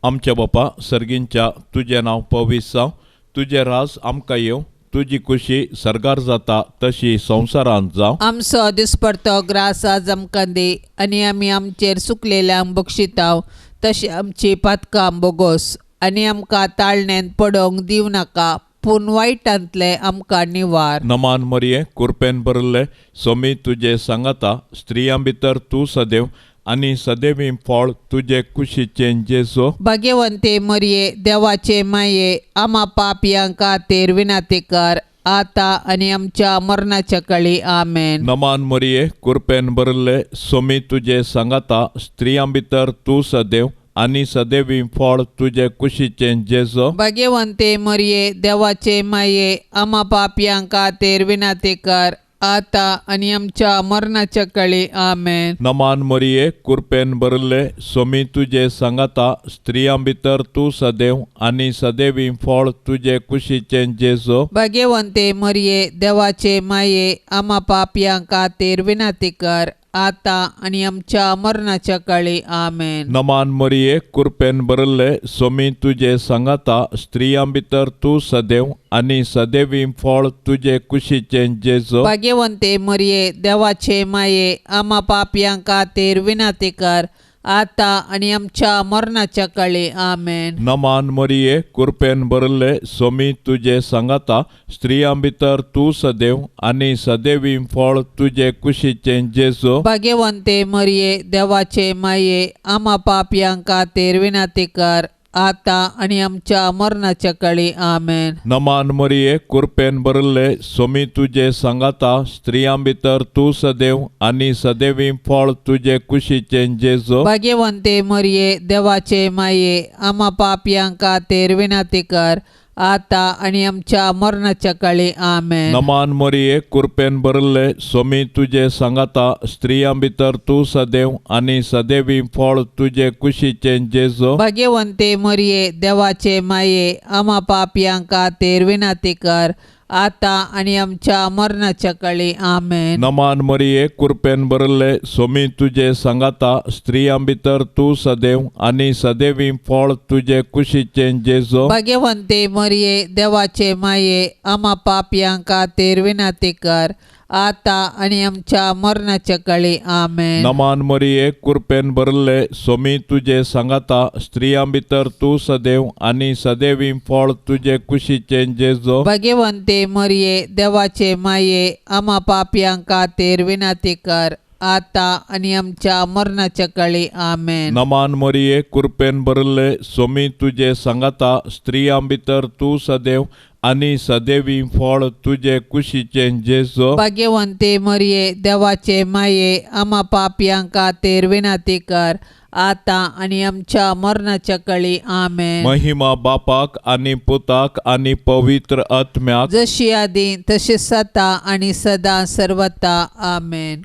आमच्या बापा सर्गींच्या, तुजें नांव पवित्र जावं, तुजें राज आमकां येवं, तुजी खुशी सर्गार जाता तशी संवसारांत जावं.
आमचो दिसपडतो ग्रास आज आमकां दी आनी आमी आमचेर सुकलेल्यांक बक्षिताव तशें आमची पातकां बोगोस आनी आमकां ताळण्यांत पडोवंक दिवं नाका पूण वायटांतलें आमकां निवार.
नमान मरिये, कुरपेन भरिल्ले, सोमी तुजे सांगाता, स्त्रियां भितर तूं सदैव आनी सदैवी फळ तुजे कुशीचें जेजू.
भाग्यवंते मरिये, देवाचे माये, आमा पापयां खातीर विनंती कर आतां आनी आमच्या मरणाच्या काळी. आमेन.
नमान मरिये, कुरपेन भरिल्ले, सोमी तुजे सांगाता, स्त्रियां भितर तूं सदैव आनी सदैवी फळ तुजे कुशीचें जेजू.
भाग्यवंते मरिये, देवाचे माये, आमा पापयां खातीर विनंती कर आतां आनी आमच्या मरणाच्या काळी. आमेन.
नमान मरिये, कुरपेन भरिल्ले, सोमी तुजे सांगाता, स्त्रियां भितर तूं सदैव आनी सदैवी फळ तुजे कुशीचें जेजू.
भाग्यवंते मरिये, देवाचे माये, आमा पापयां खातीर विनंती कर आतां आनी आमच्या मरणाच्या काळी. आमेन.
नमान मरिये, कुरपेन भरिल्ले, सोमी तुजे सांगाता, स्त्रियां भितर तूं सदैव आनी सदैवी फळ तुजे कुशीचें जेजू.
भाग्यवंते मरिये, देवाचे माये, आमा पापयां खातीर विनंती कर आतां आनी आमच्या मरणाच्या काळी. आमेन.
नमान मरिये, कुरपेन भरिल्ले, सोमी तुजे सांगाता, स्त्रियां भितर तूं सदैव आनी सदैवी फळ तुजे कुशीचें जेजू.
भाग्यवंते मरिये, देवाचे माये, आमा पापयां खातीर विनंती कर आतां आनी आमच्या मरणाच्या काळी. आमेन.
नमान मरिये, कुरपेन भरिल्ले, सोमी तुजे सांगाता, स्त्रियां भितर तूं सदैव आनी सदैवी फळ तुजे कुशीचें जेजू.
भाग्यवंते मरिये, देवाचे माये, आमा पापयां खातीर विनंती कर आतां आनी आमच्या मरणाच्या काळी. आमेन.
नमान मरिये, कुरपेन भरिल्ले, सोमी तुजे सांगाता, स्त्रियां भितर तूं सदैव आनी सदैवी फळ तुजे कुशीचें जेजू.
भाग्यवंते मरिये, देवाचे माये, आमा पापयां खातीर विनंती कर आतां आनी आमच्या मरणाच्या काळी. आमेन.
नमान मरिये, कुरपेन भरिल्ले, सोमी तुजे सांगाता, स्त्रियां भितर तूं सदैव आनी सदैवी फळ तुजे कुशीचें जेजू.
भाग्यवंते मरिये, देवाचे माये, आमा पापयां खातीर विनंती कर आतां आनी आमच्या मरणाच्या काळी. आमेन.
नमान मरिये, कुरपेन भरिल्ले, सोमी तुजे सांगाता, स्त्रियां भितर तूं सदैव आनी सदैवी फळ तुजे कुशीचें जेजू.
भाग्यवंते मरिये, देवाचे माये, आमा पापयां खातीर विनंती कर आतां आनी आमच्या मरणाच्या काळी. आमेन.
नमान मरिये, कुरपेन भरिल्ले, सोमी तुजे सांगाता, स्त्रियां भितर तूं सदैव आनी सदैवी फळ तुजे कुशीचें जेजू.
भाग्यवंते मरिये, देवाचे माये, आमा पापयां खातीर विनंती कर आतां आनी आमच्या मरणाच्या काळी. आमेन.
महिमा बापाक आनी पुताक आनी पवित्र आत्म्याक,
जशी आदी तशी सता आनी सदा सर्वता. आमेन.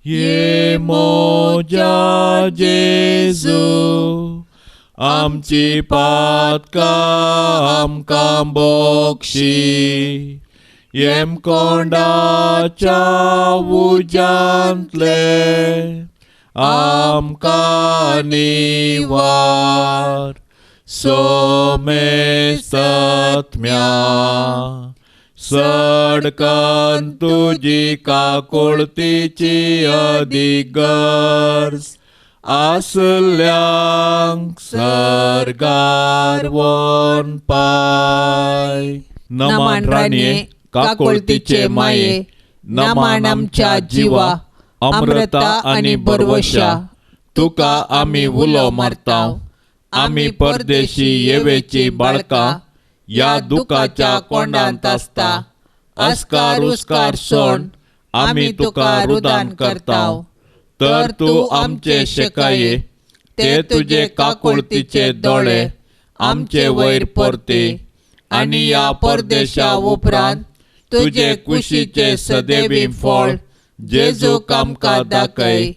ये मोजा जेजू, आमची पातकां आमकां बक्षी, येमकोंडाच्या उज्यांतले आमकां निवार, सोमेस्तात्म्या सडकन तुजी काकुळतीची अदीक गरज आसल्यांक सर्गार वन पाय.
नमान राणये, काकुळतीचे माये, नमान आमच्या जिवा, अमृता आनी बरवशा,
तुका आमी उलो मारता, आमी परदेशी येवेची बाळकां ह्या दुखाच्या कोंडांत आसता, अस्कार उस्कार सोण आमी तुका रुदान करता, तर तूं आमचे शेकाये, ते तुजे काकुळतीचे दोळे आमचे वयर परते आनी ह्या परदेशा उपरांत तुजे कुशीचे सदैवी फळ जेजूक आमकां दाखय.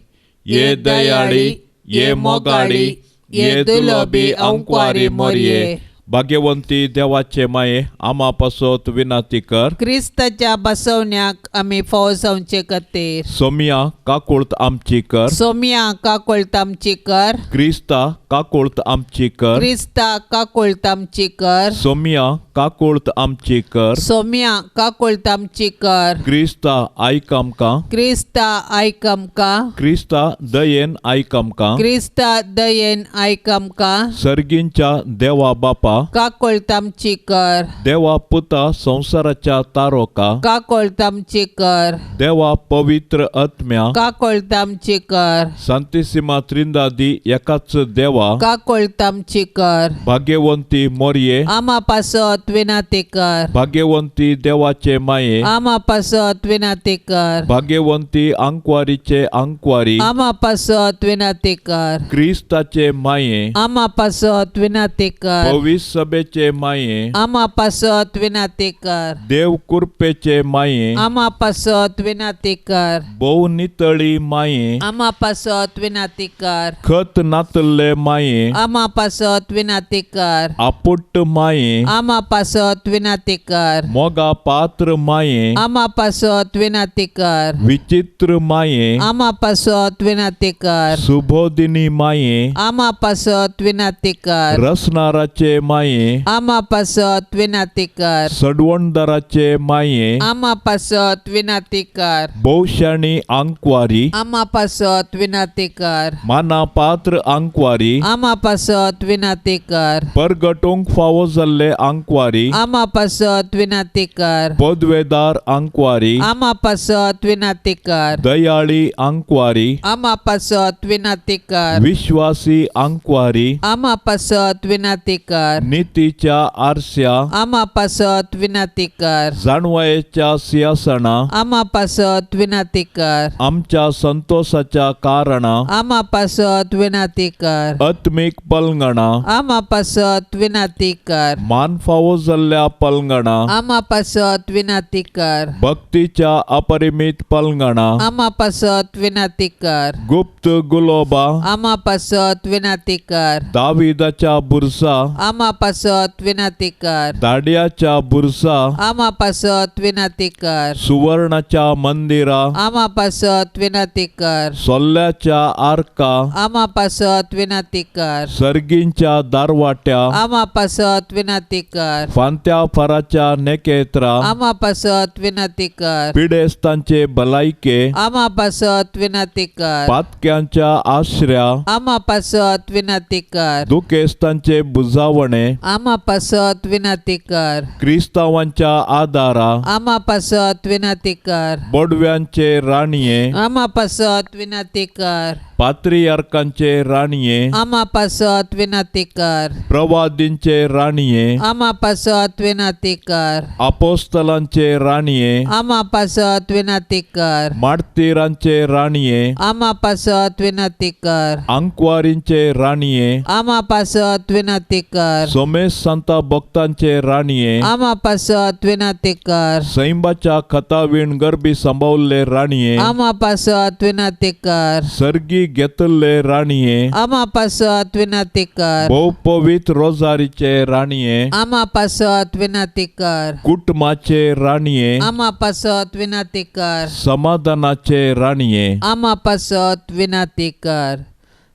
ये दयाळी, ये मोगाळी, ये दुलोबी आंकवारी मोरये. भाग्यवंती देवाचे माये, आमा पासत विनंती कर.
क्रिस्ताच्या बसवण्याक आमी फावो जावचे खातीर.
सोमिया काकुळत आमची कर.
सोमिया काकुळत आमची कर.
क्रिस्ता काकुळत आमची कर.
क्रिस्ता काकुळत आमची कर.
सोमिया काकुळत आमची कर.
सोमिया काकुळत आमची कर.
क्रिस्ता आयक आमकां.
क्रिस्ता आयक आमकां.
क्रिस्ता दयेन आयक आमकां.
क्रिस्ता दयेन आयक आमकां.
सर्गींच्या देवा बापा,
काकुळत आमची कर.
देवा पुता संवसाराच्या तारोका,
काकुळत आमची कर.
देवा पवित्र आत्म्या,
काकुळत आमची कर.
सांतिसिमा त्रिंदादी एकाच देवा,
काकुळत आमची कर.
भाग्यवंती मोरये,
आमा पासत विनंती कर.
भाग्यवंती देवाचे माये,
आमा पासत विनंती कर.
भाग्यवंती आंकवारीचे आंकवारी,
आमा पासत विनंती कर.
क्रिस्ताचे माये,
आमा पासत विनंती कर.
पवित्र सभेचे माये,
आमा पासत विनंती कर.
देव कृपेचे माये,
आमा पासत विनंती कर.
भोव नितळी माये,
आमा पासत विनंती कर.
खत नातल्ले माये,
आमा पासत विनंती कर.
आपुट्ट माये,
आमा पासत विनंती कर.
मोगा पात्र माये,
आमा पासत विनंती कर.
विचित्र माये,
आमा पासत विनंती कर.
सुबोधिनी माये,
आमा पासत विनंती कर.
रसनाराचे माये,
आमा पासत विनंती कर.
सडवणदाराचे माये,
आमा पासत विनंती कर.
भोवशाणी आंकवारी,
आमा पासत विनंती कर.
माना पात्र आंकवारी,
आमा पासत विनंती कर.
परगटूंक फावो जाल्ले आंकवारी,
आमा पासत विनंती कर.
पदवेदार आंकवारी,
आमा पासत विनंती कर.
दयाळी आंकवारी,
आमा पासत विनंती कर.
विश्वासी आंकवारी,
आमा पासत विनंती कर.
नितीच्या आरस्या,
आमा पासत विनंती कर.
जाणवायेच्या सिंहासना,
आमा पासत विनंती कर.
आमच्या संतोषाच्या कारणा,
आमा पासत विनंती कर.
आत्मीक पलंगणा,
आमा पासत विनंती कर.
मान फावो जाल्ल्या पलंगणा,
आमा पासत विनंती कर.
भक्तीच्या अपरिमित पलंगणा,
आमा पासत विनंती कर.
गुप्त गुलोबा,
आमा पासत विनंती कर.
दाविदाच्या बुरसा,
आमा पासत विनंती कर.
दाड्याच्या बुरसा,
आमा पासत विनंती कर.
सुवर्णाच्या मंदिरा,
आमा पासत विनंती कर.
सोल्ल्याच्या आर्का,
आमा पासत विनंती कर.
सर्गींच्या दारवाट्या,
आमा पासत विनंती कर.
फांत्या फराच्या नेकेत्रा,
आमा पासत विनंती कर.
पिडेस्तांचे भलायके,
आमा पासत विनंती कर.
पातक्यांच्या आश्र्या,
आमा पासत विनंती कर.
दुखेस्तांचे बुजावणे,
आमा पासत विनंती कर.
क्रिस्तावांच्या आदारा,
आमा पासत विनंती कर.
बोडव्यांचे राणये,
आमा पासत विनंती कर.
पात्रियार्कांचे राणये,
आमा पासत विनंती कर.
प्रवादींचे राणये,
आमा पासत विनंती कर.
अपोस्तलांचे राणये,
आमा पासत विनंती कर.
मार्तीरांचे राणये,
आमा पासत विनंती कर.
आंकवारींचे राणये,
आमा पासत विनंती कर.
सोमेश संता भक्तांचे राणये,
आमा पासत विनंती कर.
सैंबाच्या खतावीण गर्भी सांबावल्ले राणये,
आमा पासत विनंती कर.
सर्गी घेतल्ले राणये,
आमा पासत विनंती कर.
भोव पवित्र रोजारीचे राणये,
आमा पासत विनंती कर.
कुटुंबाचे राणये,
आमा पासत विनंती कर.
समाधानाचे राणये,
आमा पासत विनंती कर.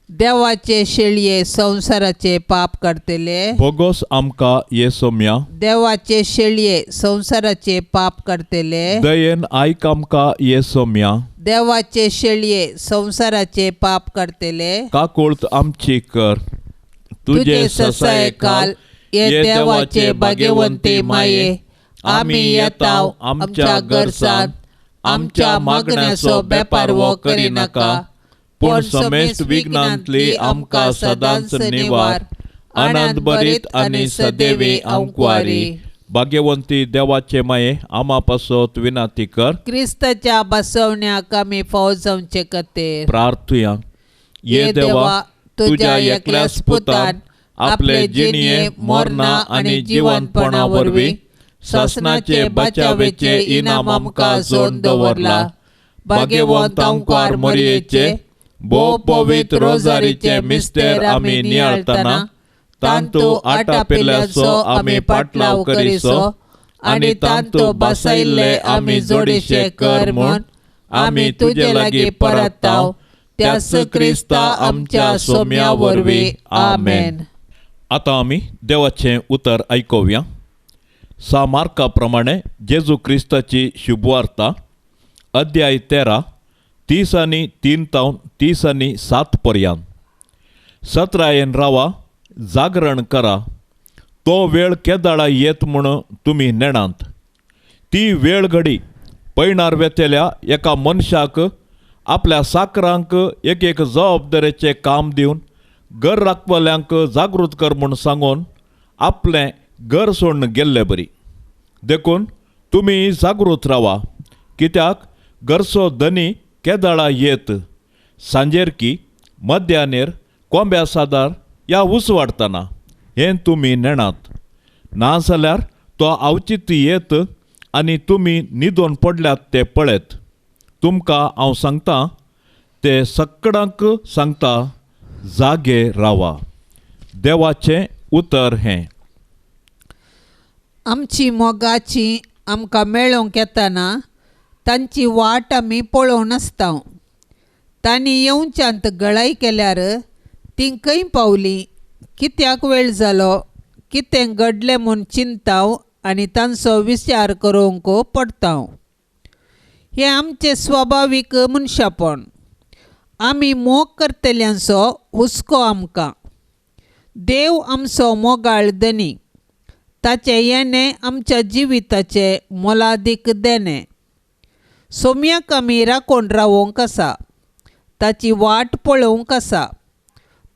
देवाचे शेळये संवसाराचे पाप करतले,
भोगोस आमकां ये सोम्या.
देवाचे शेळये संवसाराचे पाप करतले,
दयेन आयक आमकां ये सोम्या.
देवाचे शेळये संवसाराचे पाप करतले,
काकुळत आमची कर.
तुझे ससायकाल ये देवाचे भाग्यवंती माये, आमी येताव आमच्या गरजांत, आमच्या मागण्याचो बेपारवो करिनाका,
पूण समेस्त विघ्नांतली आमकां सदांच निवार. आनंद भरीत आनी सदैवी आंकवारी. भाग्यवंती देवाचे माये, आमा पासत विनंती कर.
क्रिस्ताच्या बसवण्याक आमी फावो जावचे खातीर
प्रार्थुया. ये देवा, तुज्या एकल्याच पुतान आपले जिणये मरणा आनी जिवंतपणा वरवीं सासणाचे बचावेचे इनाम आमकां जोडून दवरला. भाग्यवंत आंकवार मरियेचे भोव पवित्र रोजारीचे मिस्तेर आमी नियाळतना तांतू आटापिल्ल्याचो आमी पाटलाव करिसो आनी तांतू बसयल्ले आमी जोडीशे कर म्हूण आमी तुजे लागीं परताव त्याच क्रिस्ता आमच्या सोम्या वरवीं. आमेन. आतां आमी देवाचें उतर आयकुया. सा मार्का प्रमाणे जेजू क्रिस्ताची शुभवार्ता अध्याय 13 33 तावन 37 पर्यंत. सतरायेन रावा, जागरण करा, तो वेळ केदाळा येत म्हूण तुमी नेणात. ती वेळ घडी पयणार वेतल्या एका मनशाक आपल्या साकरांक एक एक जबाबदारेचें काम दिवन घर राखतल्यांक जागृत कर म्हूण सांगून आपलें घर सोडून गेल्ले बरी. देखून तुमी जागृत रावा, कित्याक घरचो धनी केदाळा येत सांजेर की मध्यानेर कोंब्या सादार या उसवाडतना हें तुमी नेणात. ना जाल्यार तो अवचीत येत आनी तुमी न्हिदोन पडल्यात ते पळयत. तुमकां हांव सांगता ते सगळ्यांक सांगता, जागे रावा. देवाचें उतर हें.
आमची मोगाची आमकां मेळोवंक येतना तांची वाट आमी पळोवन आसता. तांणी येवच्यांत गळाय केल्यार तीं खंय पावलीं, कित्याक वेळ जालो, कितें घडलें म्हूण चिंताव आनी तांचो विचार करूंक पडटा. हें आमचें स्वभावीक मनशापण. आमी मोग करतल्यांचो हुस्को आमकां. देव आमचो मोगाळ धनी, ताचें येणें आमच्या जिविताचें मोलादीक देणें. सोम्याक आमी राखून रावोंक आसा, ताची वाट पळोवंक आसा.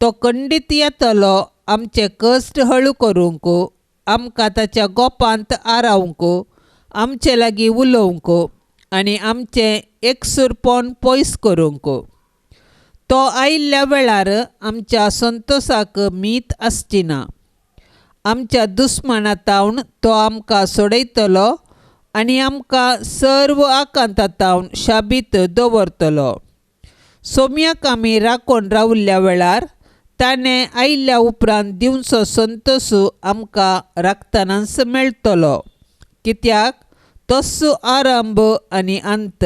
तो खंडीत येतलो आमचे कश्ट हळू करूंक, आमकां ताच्या गोपांत आरावंक, आमचे लागीं उलोवंक आनी आमचें एकसुरपण पयस करूंक. तो आयिल्ल्या वेळार आमच्या संतोसाक मीत आसची ना. आमच्या दुस्माना तावन तो आमकां सोडयतलो आनी आमकां सर्व आकांता तावन शाबीत दवरतलो. सोम्याक आमी राखून रावल्ल्या वेळार ताणें आयिल्ल्या उपरांत दिवचो संतोस आमकां राखतनाच मेळटलो, कित्याक तस्सो आरंभ आनी अंत,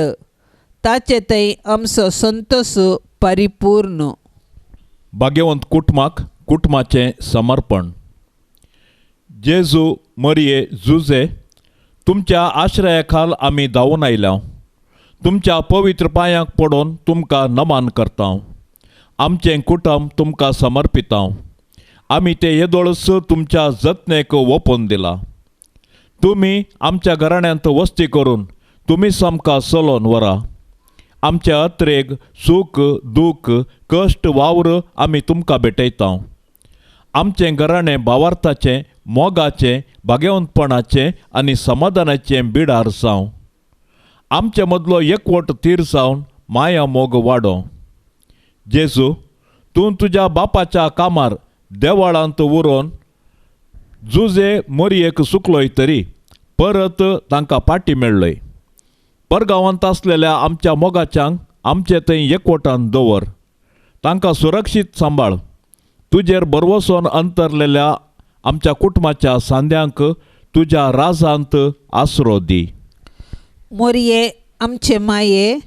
ताचे थंय आमचो संतोस परिपूर्ण.
भाग्यवंत कुटुंबाक कुटुंबाचें समर्पण. जेजू, मरिये, जुजे, तुमच्या आश्रया खाल आमी धांवून आयल्या. तुमच्या पवित्र पांयांक पडून तुमकां नमन करता. आमचें कुटुंब तुमकां समर्पिता. आमी तें येदोळच तुमच्या जतनेक ओपून दिलां. तुमी आमच्या घराण्यांत वस्ती करून तुमीच आमकां चलोवन व्हरा. आमच्या अत्रेग, सूख दूख, कश्ट, वावर आमी तुमकां भेटयता. आमचें घराणें भावार्थाचें, मोगाचें, भाग्यवंतपणाचें आनी समाधानाचें बिडार जावं. आमचे मदलो एकवट तीर जावन माया मोग वाडो. जेजू, तूं तुज्या बापाच्या कामार देवाळांत उरोवन जुजे मरियेक सुकलोय तरी परत तांकां पाटी मेळ्ळय. परगांवांत आसलेल्या आमच्या मोगाच्यांक आमचे थंय एकवटान दवर. तांकां सुरक्षीत सांबाळ. तुजेर बरवसोन अंतरलेल्या आमच्या कुटुंबाच्या सांद्यांक तुज्या राजांत आसरो दी.
मोरये आमचे माये,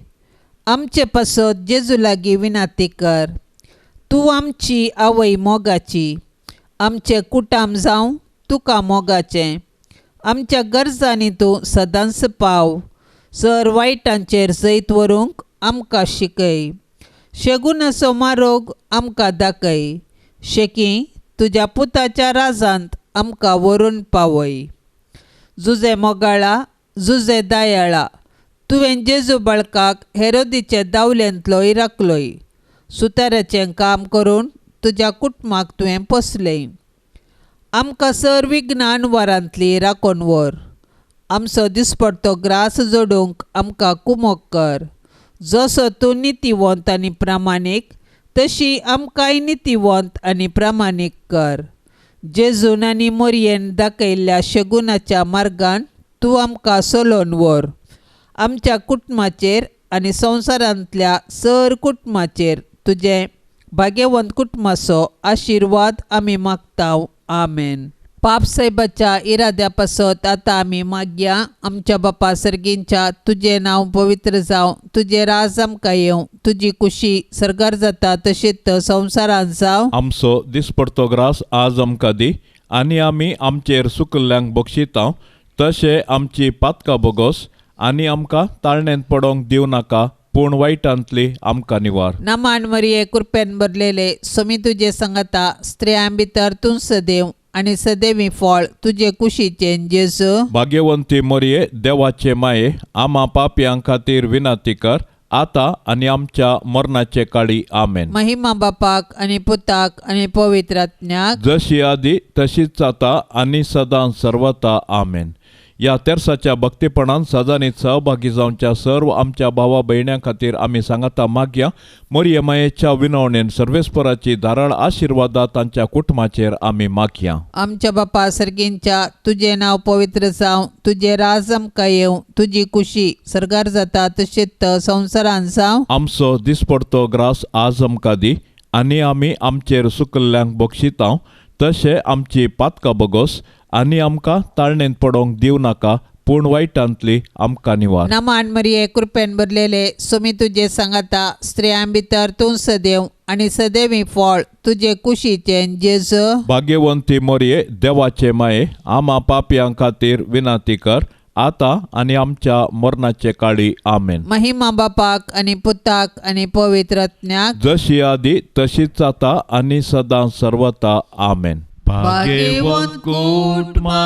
आमचे पासत जेजू लागीं विनंती कर. तूं आमची आवय मोगाची, आमचें कुटाम जावं तुका मोगाचें. आमच्या गरजांनी तूं सदांच पाव. सर वायटांचेर जैत व्हरूंक आमकां शिकय. शेगुणाचो मारोग आमकां दाखय. शेकी तुज्या पुताच्या राजांत आमकां व्हरून पावय. जुजे मोगाळा, जुजे दयाळा, तुवें जेजू बाळकाक हेरोदीचे दावलेंतलोय राखलोय. सुताराचें काम करून तुज्या कुटुंबाक तुवें पोसलें. आमकां सर विज्ञान वरांतली राखून व्हर. आमचो दिसपडतो ग्रास जोडूंक आमकां कुमोक कर. जसो तूं नितीवंत आनी प्रामाणीक, तशी आमकांय नितीवंत आनी प्रामाणीक कर. जेजून आनी मोरयेन दाखयल्ल्या शगुनाच्या मार्गान तूं आमकां चलोवन व्हर. आमच्या कुटुंबाचेर आनी संवसारांतल्या सर कुटुंबाचेर तुजें भाग्यवंत कुटुंबाचो आशिर्वाद आमी मागता. आमेन. पाप साहेबाच्या इराद्या पासत आतां आमी मागया. आमच्या बापा सर्गींच्या, तुजें नांव पवित्र जावं, तुजें राज आमकां येवं, तुजी कुशी सर्गार जाता तशीच संवसारांत जावं.
आमचो दिसपडतो ग्रास आज आमकां दी आनी आमी आमचेर सुकल्ल्यांक बक्षिता तशें आमची पातकां बोगोस आनी आमकां ताळणेंत पडोंक दिवं नाका, पूण वायटांतली आमकां निवार.
नमान मरिये, कृपेन भरलेले, स्वामी तुजे संगता, स्त्रियां भितर तूं सदैव आनी सदैवी फळ तुजे कुशीचें जेजू.
भाग्यवंती मरिये, देवाचे माये, आमा पापयां खातीर विनंती कर आतां आनी आमच्या मरणाचे काळी. आमेन.
महिमा बापाक आनी पुताक आनी पवित्र आत्म्याक,
जशी आदी तशीच आतां आनी सदां सर्वता. आमेन. ह्या तेर्साच्या भक्तीपणान सदांनी सहभागी जावच्या सर्व आमच्या भावा भयण्यां खातीर आमी सांगाता मागया. मोरये मायेच्या विनवणेन सर्वेस्पराची धाराळ आशिर्वादा तांच्या कुटुंबाचेर आमी मागया.
आमच्या बापा सर्गींच्या, तुजें नांव पवित्र जावं, तुजें राज आमकां येवं, तुजी कुशी सर्गार जाता तशीच संवसारांत जावं.
आमचो दिसपडतो ग्रास आज आमकां दी आनी आमी आमचेर सुकल्ल्यांक बक्षिता तशें आमची पातकां बोगोस आनी आमकां ताळणेंत पडोंक दिवं नाका, पूण वायटांतली आमकां निवार.
नमान मरिये, कृपेन भरलेले, स्वामी तुजे सांगाता, स्त्रियां भितर तूं सदैव आनी सदैवी फळ तुजे कुशीचें जेजू.
भाग्यवंती मरिये, देवाचे माये, आमा पापयां खातीर विनंती कर आतां आनी आमच्या मरणाचे काळी. आमेन.
महिमा बापाक आनी पुताक आनी पवित्र आत्म्याक,
जशी आदी तशीच आतां आनी सदां सर्वता. आमेन. भाग्यवंत कुटुंबा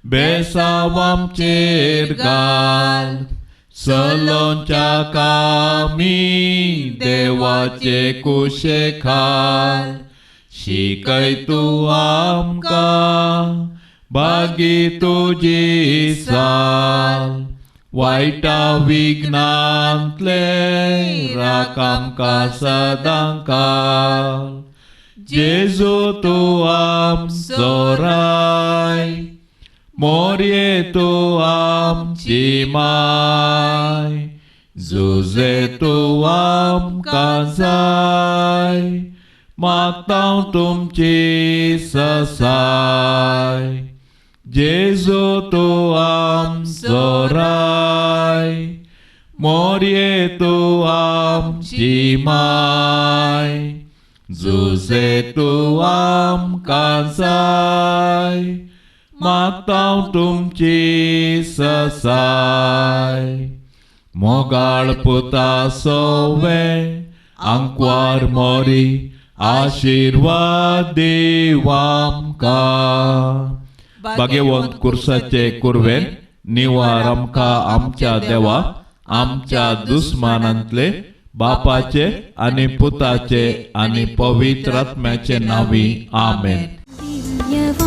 बेसांव आमचेर घाल, सलोंच्या कामी देवाचे कुशे खाल, शिकय तूं आमकां भागी तुजी साल, वायटा विघ्नांतले राख आमकां सदां काल. जेजू तूं आमचो राय, मोरये तूं आमची माय, जुजे तूं आमकां जाय, मागता तुमची ससाय. जेजू तूं आमचो राय, मोरये तूं आमची माय, जुजे तूं आमकां जाय, मागता तुमची ससाय. मोगाळ पुता सोवे आंकवार मोरी, आशिर्वाद दीव आमकां. भाग्यवंत कुर्साचे कुर्वेन निवार आमकां आमच्या देवा, आमच्या दुस्मानांतले बापाचे आनी पुताचे आनी पवित्र आत्म्याचे नांवी. आमेन.
दिव्यवाणी.